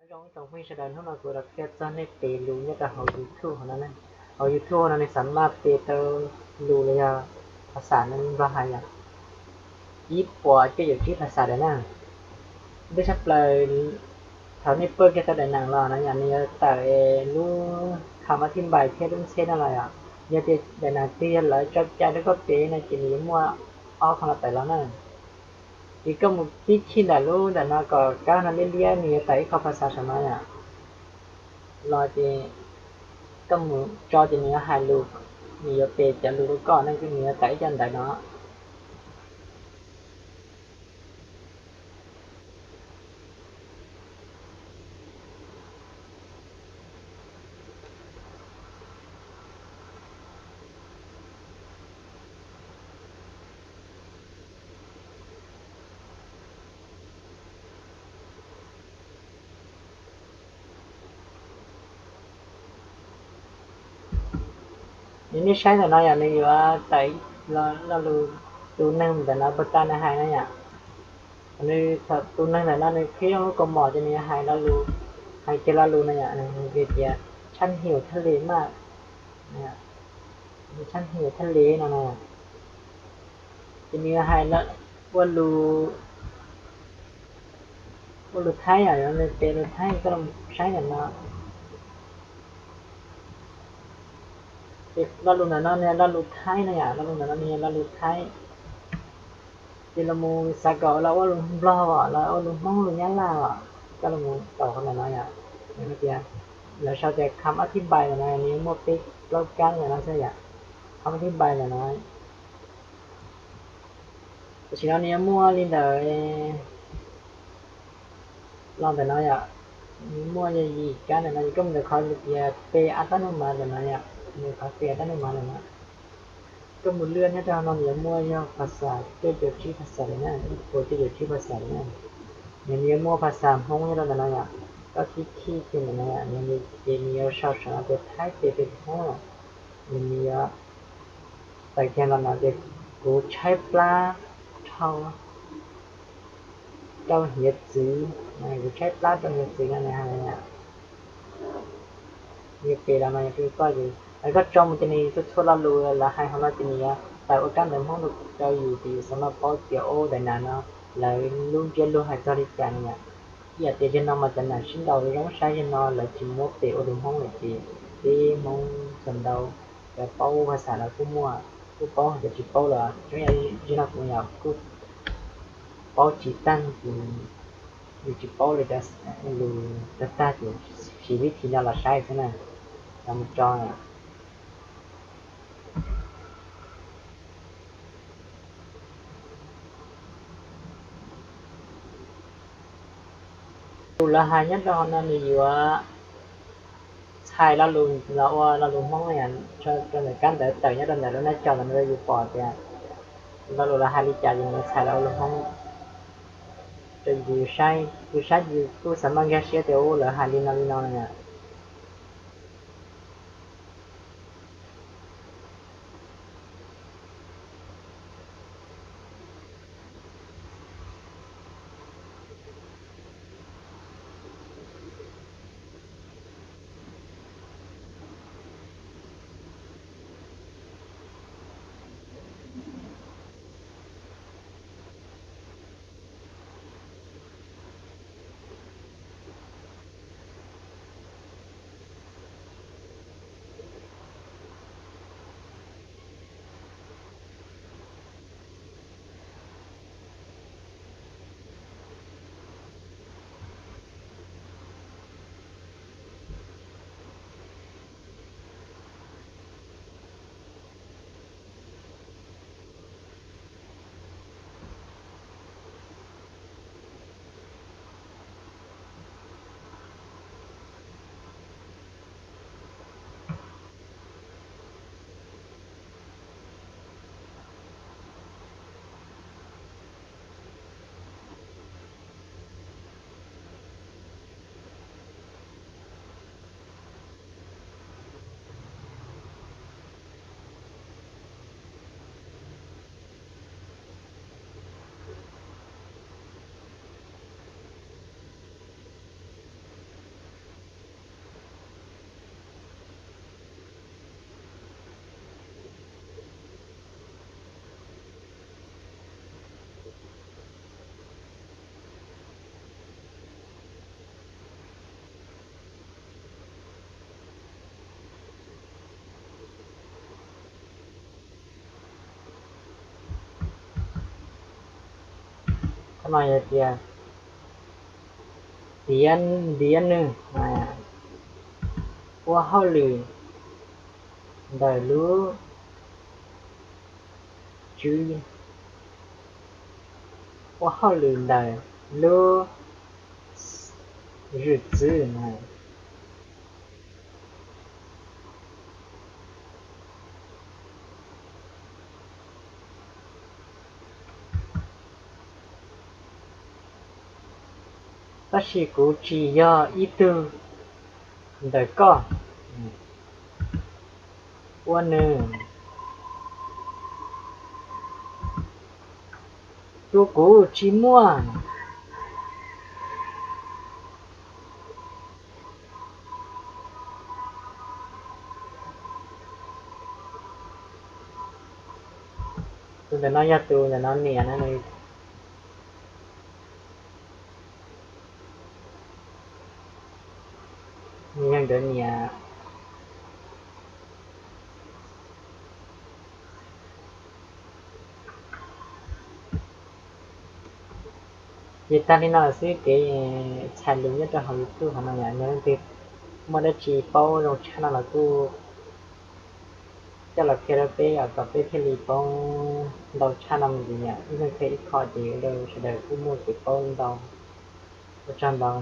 Zoo ib tsoom phooj ywg sawv daws, hnub no kuv los qhia txog nej piav lus nyob rau hauv YouTube no na. Hauv YouTube no nws xav maj piav tau lus los yog phas xas Nplog hais yom, ib puas cuaj caum tsib phas xas lawm na. Ntej tshaj plaws thaum nej paj kiag tau daim neem los no yom, nws yuav tawm lub kham a thib npais thiab lub ntxheb no los yom. Yog tias daim neem twg yog lawv tso cai rau koj piav no ces nws yuav muaj ob qho no tawm los na. Ces koj mus tib khij ntawm lub ntawm no kom kab no liab liab, nws yuav tawm ib qho phas xas saum no yom. Los ces koj mus tso ces nws yuav hais lus, nws yuav piav cov lus rau koj ne, nws yuav tawm ib co ntawm no. Yog nej saib ntawm no yom, nws yuav tawm lo lus tus neeg ntawm no puag ta nws hais na yom. Nws thaum tus neeg ntawm no nws qhib lub kaus mom ces nws yuav hais lo lus, hais kiag lo lus no yom, nws hais tias tshab hium thaj li maj, tshab hium thaj li no na. Ces nws yuav hais ua lus, ua lus Thaib yom, nws piav lus Thaib, koj los saib ntawm no. Ces lo lus ntawm no nws yog lo lus Thaib na yom, lo lus ntawm no nws yog lo lus Thaib. Ces los mus xav kom los ua lus Nplog os, los ua lus Hmoob lus Nyab Laj os, koj los mus taus qhov ntawm no yom. Nws hais tias, lawv sau tias kham a thib npais ntawm no nws yuav muaj peb plaub kab ntawm no xwb yom. Kham a thib npais ntawm no, tam sim no nws yuav muaj li ntawm, los ntawm no yom, nws muaj yog yim kab ntawm no, koj mus ntawm qhov tias pe a tab num mas ntawm no yom, mus qhov pe a tab num mas ntawm no. Koj mus lwaj nyob rau no nws yuav muaj yog phas xas cuaj caum tsib phas xas lawm na, ib puas cuaj caum tsib phas xas lawm na. Nws yuav muaj phas xas Hmoob nyob rau ntawm no yom, koj tib khij kiag ntawm no yom, ces nws yuav sau saum no tias Thaib piav rau Hmoob. Nws yuav tawm kiag los no tias kuv tshaib plab rau, rau hiav txwv, kuv tshaib plab rau hiav txwv no nws hais yom. Nws piav los no yog koj, koj tso mus ces nws txhua txhua lo lus lawv hais hauv no ces nws yuav tawm ua kab ntawv Hmoob rau yus ces yus xav maj paub tias ub daim neem no lawv lub ntsiab lus hais txog li cas no yom. Ib yam tias zaum no mas cov neem sib ntaus zoo saib, zaum no lawv tsis muab piav ua lus Hmoob lawm ces peb Hmoob txhua ntau cov paub phas xas los kuj muaj, kuj paub, cov tsis paub los zoo yam li no kuv yom, kuj paub tsis tag ces yus tsis paub li cov lus tag tag ces siv vib thi no los saib xwb na. Los mus tso lus lawv hais nyob rau no nws yuav txhais lo lus los ua lo lus Hmoob yom, rau ntawm kab ntawv tawm nyob rau ntawm lub nab cov ntawm no yus pom tias lo lus lawv hais li cas ces nws yuav txhais los ua lus Hmoob rau yus saib. Yus saib yus kuj xav maj nkag siab tias ub lawv hais li no li no no yom. No yog tias tiav, tiav nwg ua hauj lwm ntawm lub tswv, ua hauj lwm ntawm lub zwm txwv na. Tab sis kuv tsis yog ib tug ntawm koj, ua nws rua kuv tsis muaj. Tus ntawm no yog tus ntawm no niam na. Nws yog nkawd niam. Ces tag li no xwb, kev txhais lus nyob rau hauv YouTube hov no yom, yog leej twg muaj dab tsi paub zoo tshaj no los kuj coj los qhia rau peb os, kom peb thiaj li paub ntau tshaj no mus ntxiv yom. Ib leeg qhia ib qho ces ua rau sawv daws kuj muaj kev paub ntau. Ua tsaug ntau.